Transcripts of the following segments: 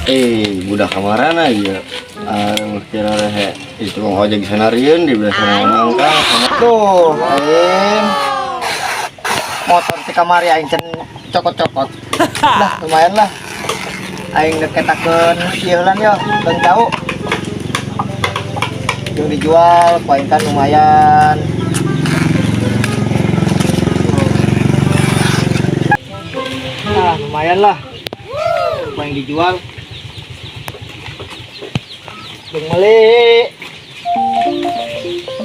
Budak kamarana ieu. Ah, kira rehe itu tukang ojek sanarieun di biasa nangkang. Tuh, aing motor ti kamari aing can cokot-cokot. Lah, lumayan lah. Aing deketakeun ieu lan yo, dan cau. Yang dijual, ku aing kan lumayan. Ah, lumayan lah. Ku aing dijual. Jeung meuli.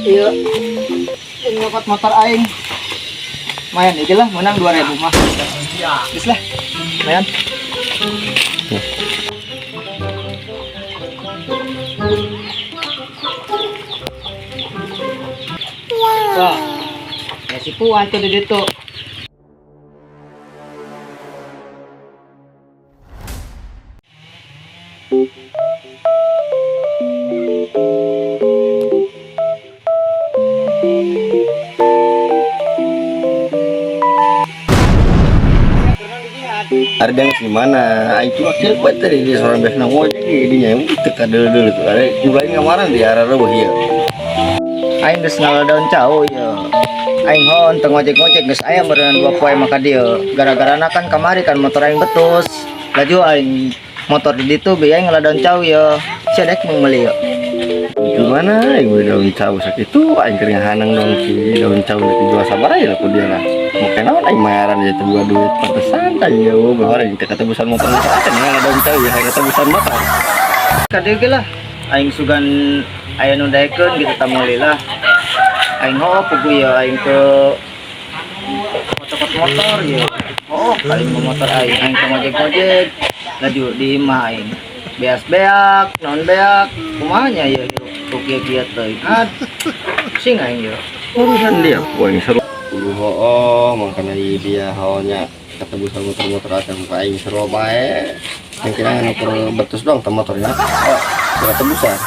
Iya. Jeung nyokot motor aing. Lumayan aja lah, menang 2000 mah. Geus lah. Lumayan. Wah. Ya si Puan tuh di ditu. Ada yang di mana? Aing cuma kira buat tadi di seorang biasa ngojek di dinya teu kadeul-deul tuh. Ada jumlah ngamaran di arah reueuh ieu. Aing geus ngala daun cau ieu. Aing hon teu ngojek-ngojek geus aya meureun 2 poe maka dieu. Gara-garana kan kamari kan motor aing betus. Laju aing motor di ditu be aing ngala daun cau ieu. Sia dek mung meuli ieu. Di mana aing beli daun cau sakitu aing keur ngahanang dong si daun cau nu dijual sabaraha ya ku dia lah. Make naon aing mayaran ieu teh boga duit pantesan tah ieu bahwa aing teh ketebusan motor teh ngala daun cau ya hayang ketebusan motor. Ka dieu ge lah. Aing sugan aya nu daekeun gitu tah meuli lah. Aing hoo pugu ieu aing ke cokot motor ieu. Oh, paling mau motor aing aing teu ngojek-ngojek. Laju di imah aing. Beas-beak, naon beak, kumaha nya ieu hirup ku kieu-kieu teuing. Ah, pusing aing ieu. Urusan dia ku aing seru. Kudu hooh mangkana ieu dia hoonya ketebusan motor-motor acan ku aing seru bae. Yang kira anu keur betus dong teh motornya. Oh, kira tebusan.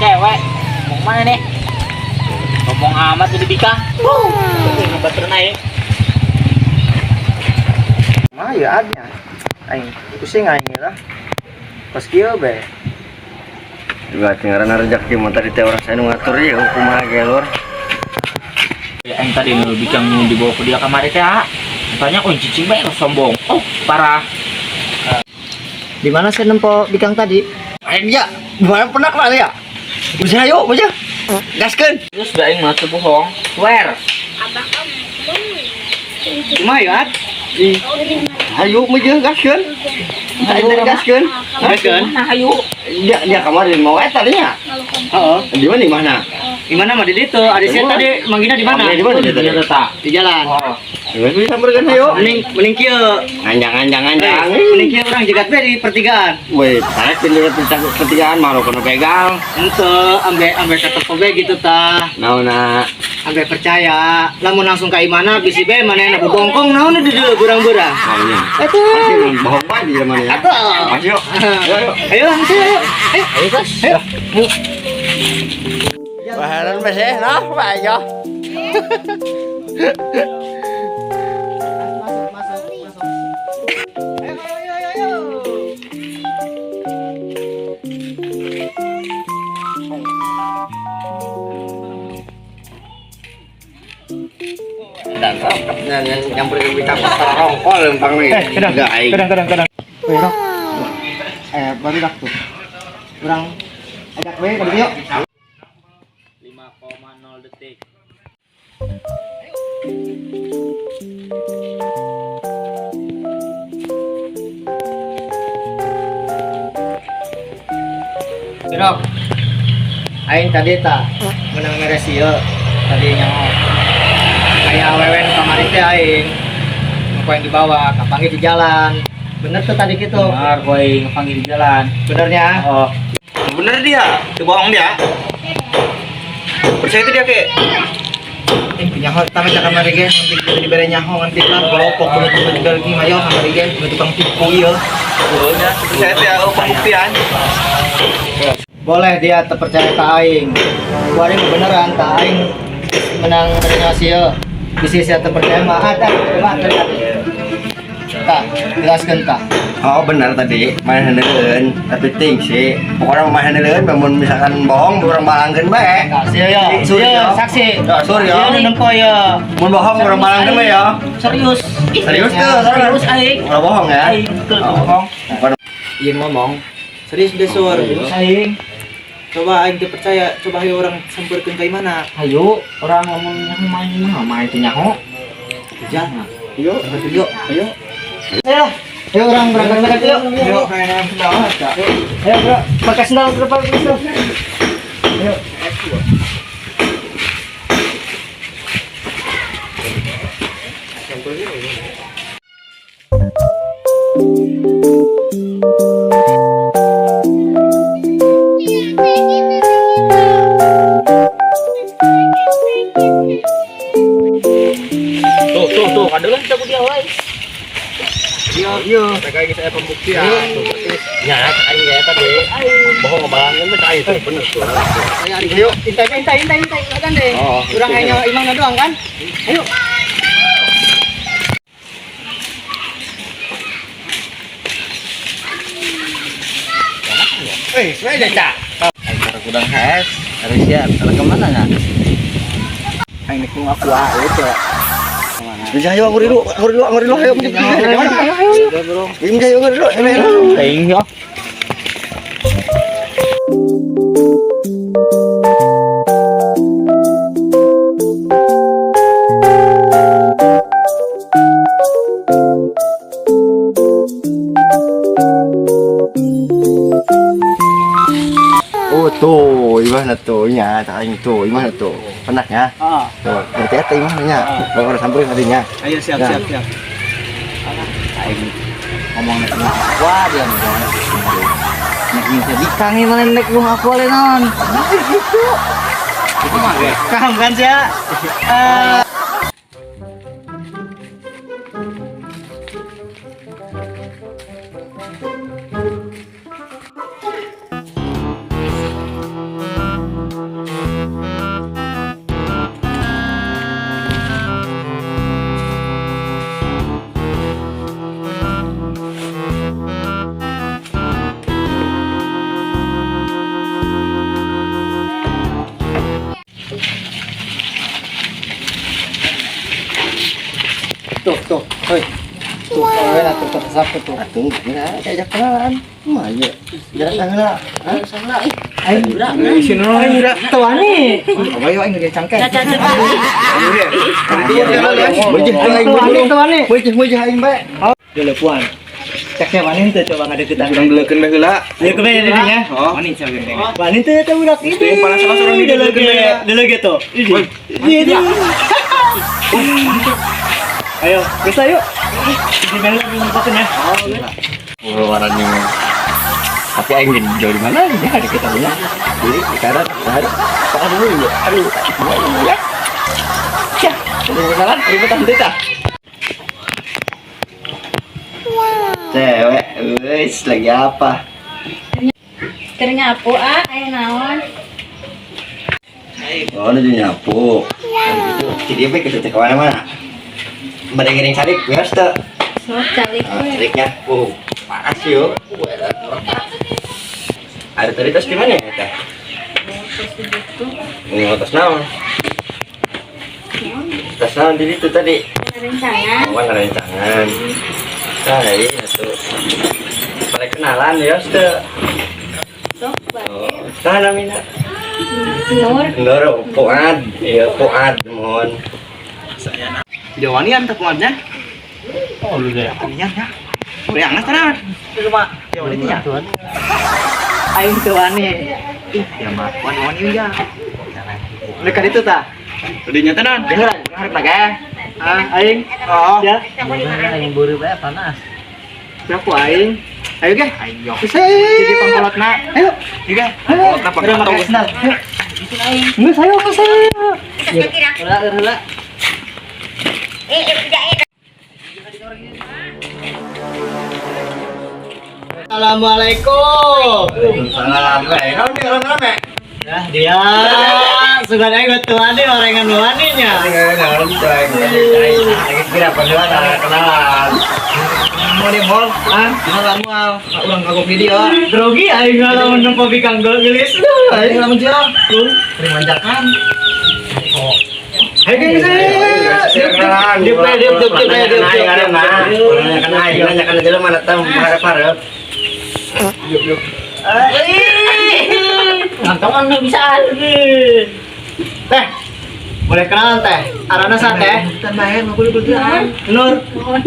Cewek, mau kemana nih? Ngomong amat jadi bikang. Ngebaterin aing. Mah ya adnya. Aing pusing aing lah. Pas kieu be. Juga ngaranna rezeki mah tadi teh orang saya nu ngatur ieu kumaha ge lur. Ya, aing tadi nu bikang nu dibawa ke dia kamari teh, ah. Tanya, oh cicing bae sombong. Oh, parah. Di mana saya nempo bikang tadi? Aing dia, gimana pernah lah ya? Bisa ayo, bisa. Gaskeun. Terus da aing mah teu bohong. Swear. Cuma ya, Ad. Ayo meja gaskeun. Ayo tadi gaskeun. Gaskeun. Nah, ayo. Dia dia kemarin mau eta nya. Heeh. Di mana di mana? Di mana mah di ditu? Ada saya tadi manggilnya di mana? Di mana dia tadi? Dia teh. Di jalan. Oh. Bisa sampeurkeun ayo. Mending mending kieu. Anjang anjang anjang. Mending kieu urang jegat be di pertigaan. Woi, tarik pindah pertigaan malu kena begal. Ente ambe ambe ketemu be gitu tah. Naona. Ambe percaya. Lamun langsung ka imana bisi be manehna bobongkong naon di dieu burang-burang. Naonnya. Eta. Pasti bohong bae di mana ya. Atuh. Ayo. Ayo. Ayo. Ayo langsung ayo. Ayo. Ayo, Gas. Ayo. Baharan bese nah, ayo. Masuk, masuk, masuk. Ayo, ayo, ayo, ayo. Dan nyamperin bikang rongkol lempang nih. Kadang, Enggak aing. kadang, kadang, kadang. Woi, Rok. Baru dak tuh. Urang ajak we ka dieu. 5,0 detik. Rok. Aing tadi tah menang meres ieu tadi nyaho. Aya awewe nu kamari teh aing. Nu yang dibawa, kapanggih di jalan. Bener tuh tadi gitu. Benar, gua aing panggil di jalan. Benernya. Oh. Bener dia, itu bohong dia. Percaya itu dia kek. Nyaho tama cak kamari ge, nanti kita dibere nyaho nanti lah golopok bener bener lagi mayo kamari ge, tukang tipu ieu. Ya, percaya itu ya, oh, pembuktian. Boleh dia terpercaya ka aing. Kuari beneran ka aing menang menerima sia. Bisi sia teu percaya mah ada, mah terlihat. Tah, jelaskeun tah. Oh benar tadi, main handeleun, tapi ting sih. Pokoknya main handeleun, namun misalkan bohong, urang balangkeun bae. Tah, sia ya. Surya. Sia saksi. Ya, Surya. Sia nu nempo ya. Mun bohong urang balangkeun bae ya. Serius. Ih, Serius tuh, serius aing. Ulah bohong ya. Aing betul bohong. Ieu ngomong. Serius deh sur. Serius aing. Coba aing teu percaya, coba hayu urang sampeurkeun ka imana. Hayu, orang ngomong nyaho main mah main teh nyaho. Jangan. Yuk, Yuk. ayo. Ayo, ayo orang berangkat yuk. Yuk, kayaknya sendal. Ayo bro, pakai sendal bro, pakai sendal. Ayo. Tuh, tuh, tuh, kadeuleuh teh ku dia wae. Iya. Mereka geus aya pembuktian. Nya, aing ge eta deui. Bohong ngebalangkeun mah aing teh bener tuh. Ayo. Intai, intai, intai, intai, kan deh. Oh, Urang hanya imangna doang kan? Ayo. Eh, sepeda cak. Aing keur kudang HS, harus siap. Salah kemana nya? Aing nek aku ah itu. Bisa ayo aku dulu, aku dulu, aku dulu, ayo. Ayo, ayo, ayo. Ini ayo aku dulu, ayo. Aing yo. Oh tuh, gimana tuh? Nya, tak aing tuh, gimana tuh? Pernah ya? Ah, Tuh, berarti eta gimana nya? Bakal samperin tadinya. ayo siap Ya. siap siap. Aing ngomong nek lu aqua dia ngomong. Nek minta bikang ini mana nek lu aqua le non. Gitu. Paham kan sih ya? Tuh, tuh, hoi. Tuh, kowe lah tuh tuh tuh. Atuh, gimana? Diajak kenalan. Mah iya. Jarak heula. Hah? Aing aing tuh ani. Ayo aing geus cangkeng. Mujih aing Tuh ani, tuh ani. Mujih mujih aing bae. Dulu puan. Ceknya wani teu coba ngadeukeutan. Urang deulekeun bae heula. Ieu kumaha jadinya? Oh. Wani cangkeng. Wani teu eta budak ini. Yang panas sama orang di Dulu deulekeun ge, bae. dulu ge tuh. Ini. Ini. ini. Ayo, bisa yuk. Di mana lagi ngumpulin ya? Keluaran yang tapi aing jadi jauh di mana ya ada kita punya. Jadi sekarang hari pakai dulu ya. Aduh, ya. Ya, udah kenalan, ribetan teh tah. Cewek, wis lagi apa? Keur nyapu ah, aya naon? Oh, nu nyapu. Gitu. Jadi apa ke kemana-mana? Bade ngiring sarik, biasa teu. Sok calik Ah, we. Sariknya, wow, panas yuk. Ada tadi tos di mana ya teh? Terus begitu. Ini tos naon? Tos naon di situ tadi? Rencangan. Oh, kan rencangan. Nah, iya tuh. Pada kenalan ya, teu. Sok bade. Oh, saha namina? Nur. Nur, Fuad. Iya, Fuad, mohon. Jawanian teh kuatnya. Oh, lu deh. Wanian ya. Udah tanah. Cuma jawani teh ya. Aing tuh ani. Ih, ya mah wani-wani ya. Dekat itu tah. Udah nyata non. Dengar, harap naga. Ah, aing. Oh. Ya. Aing beureum bae panas. Siapa aing? Ayo ge. Ayo. Bisa. Jadi pangkolotna. Ayo. Juga. Ayo. Pangkolotna Udah pangkolotna. pakai sendal. Ayo. Geus ayo geus ayo. Heula heula. Assalamualaikum. Salam, eh, naon dia rame-rame? Nah, dia sugan aing batuan deh orengan wani nya. Aing kira kenalan. Mau deh mall, ah, mau mual, ulang kagok di dia. Grogi aing ngalamun nempo bikang gelis. Aing lamun dia, lu sering manjakan. Hai geng Kenalan. Diuk diuk diuk diuk diuk. Nanya nanya kan jelema mana teh harap-harap. Ngantongan nu bisaan. Teh. Boleh kenalan teh. Arana sa teh? Tan bae, mau kulit kulit Nur. Nuhun.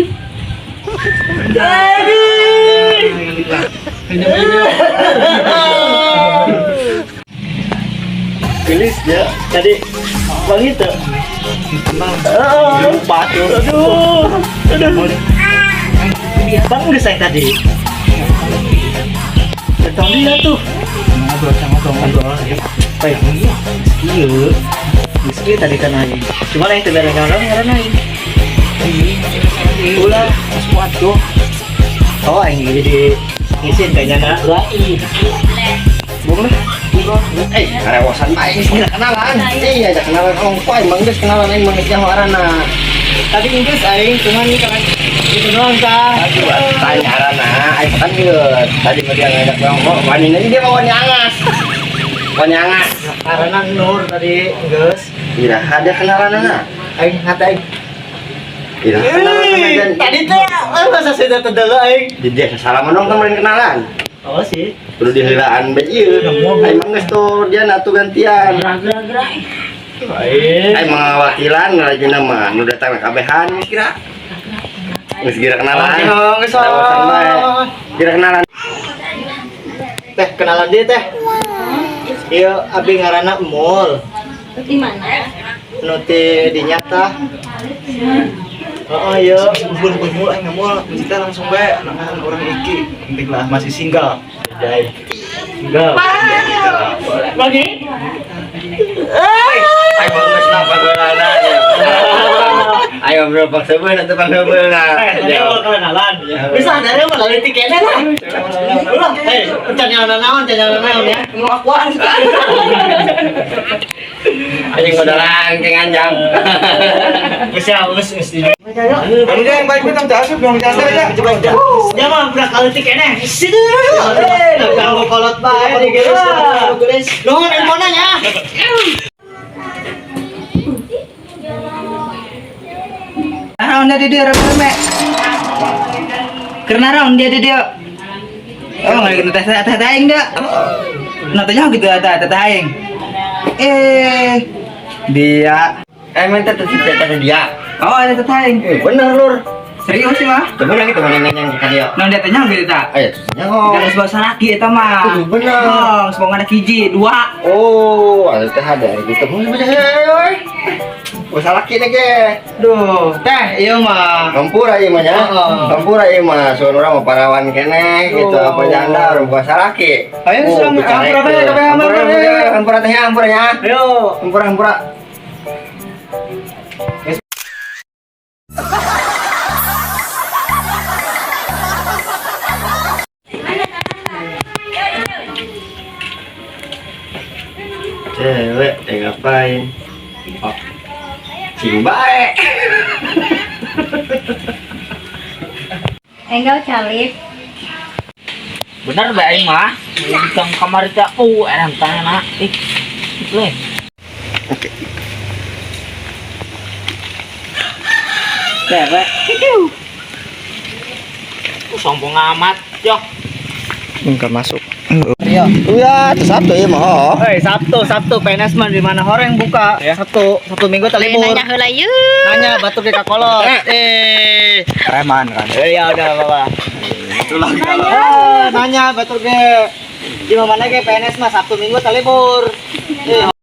Gelis ya. Tadi bang itu. Lupa tuh. Aduh. Aduh. Bang udah sayang tadi. Tentang dia tuh. Ngobrol sama ngobrol ngobrol. Apa ya? Iya. Geus tadi kan aing. Cuma aing teu beres ngaran ngaran aing. Ulah, Mas kuat tuh. Oh, aing jadi ngisin kayaknya na. Bukan lah. Eh, karewosan bae geus gila kenalan. Iya, ajak kenalan ongko aing mah geus kenalan aing mah geus nyaho arana. Tadi Inggris aing cuman kan itu doang kah. Aduh, tanya arana, aing kan ieu. Tadi mah dia ngajak ongko, wani dia mau wani angas. Wani angas. Karena Nur tadi geus. Ira ada kenalan Aing ngata aing. Ira kenalan Tadi teh masa sudah terdulu aing. Di dia salaman dong kan main kenalan. Oh sih. Perlu diheulaan bae ieu. Aing mah geus tuh dia atuh gantian. Gerak-gerak. Aing. Aing mah wakilan rajina mah nu datang kabehan geus kira. Geus kira kenalan. Oh, geus. Karewosan bae. Kira kenalan. Teh kenalan dia teh. Iya, abi ngaranna Mul. Di mana? Nu ti dinya tah. Oh, iya. Ngumpul ngumpul aing ngemul, maksudnya langsung bae anak orang iki. Penting lah masih single. Enggak. Bagi. Ayo geus lah pagolana. Ayo bro pak sebeun atuh pangsebeun nah. Tadi mau kenalan. Bisa dari mau lari tiketnya lah. Ulah, encan nyawa naon, encan nyawa naon ya. Mau akuan. Anjing modalan ke nganjang. Geus ya, geus geus di. Anu dia yang balik minta asup dong jasa aja. Ya mah budak kali tiketnya. Situ. Kalau kolot bae di geus. Nuhun ilmona nya. Naon dia di dia rame. Karena naon dia di dia. Oh, nggak gitu teh teh teh aing dia. Nah, tanya gitu teh teh aing. Eh, dia. Emang teh teh dia. Oh, ada teh aing. Bener lur. Serius sih mah. Bener gitu mana nanya ka dia. Nah, dia tanya gitu ta. Ayo nyaho. Jangan sebuah salaki eta mah. Bener. Oh, semoga anak hiji, dua. Oh, ada teh ada gitu. Oh, salaki nih ge. Duh, teh ieu mah. Hampura ieu mah nya. Heeh. Hampura ieu mah sun urang mah parawan keneh gitu apa janda urang buka salaki. Ayo, serang, hampura bae, kabeh hampura bae. Hampura teh hampura nya. Ayo. Hampura hampura. Cewek, ngapain? Oh, cing bae. Enggak calip. Bener bae aing mah. Bikang kamari teh enak tanya na. Ih. Le. Oke. Cewek. Sombong amat, yo. Enggak masuk. Iya, itu Sabtu ya mah. Hei, Sabtu, Sabtu PNS mah di mana horeng buka. Sabtu, Sabtu Minggu terlibur. Nanya heula yeuh. Nanya batuk di kakolot. Eh. Preman kan. Ya udah apa-apa. Nanya. Nanya batuk ge. Di mana ge PNS mah Sabtu Minggu terlibur. Eh.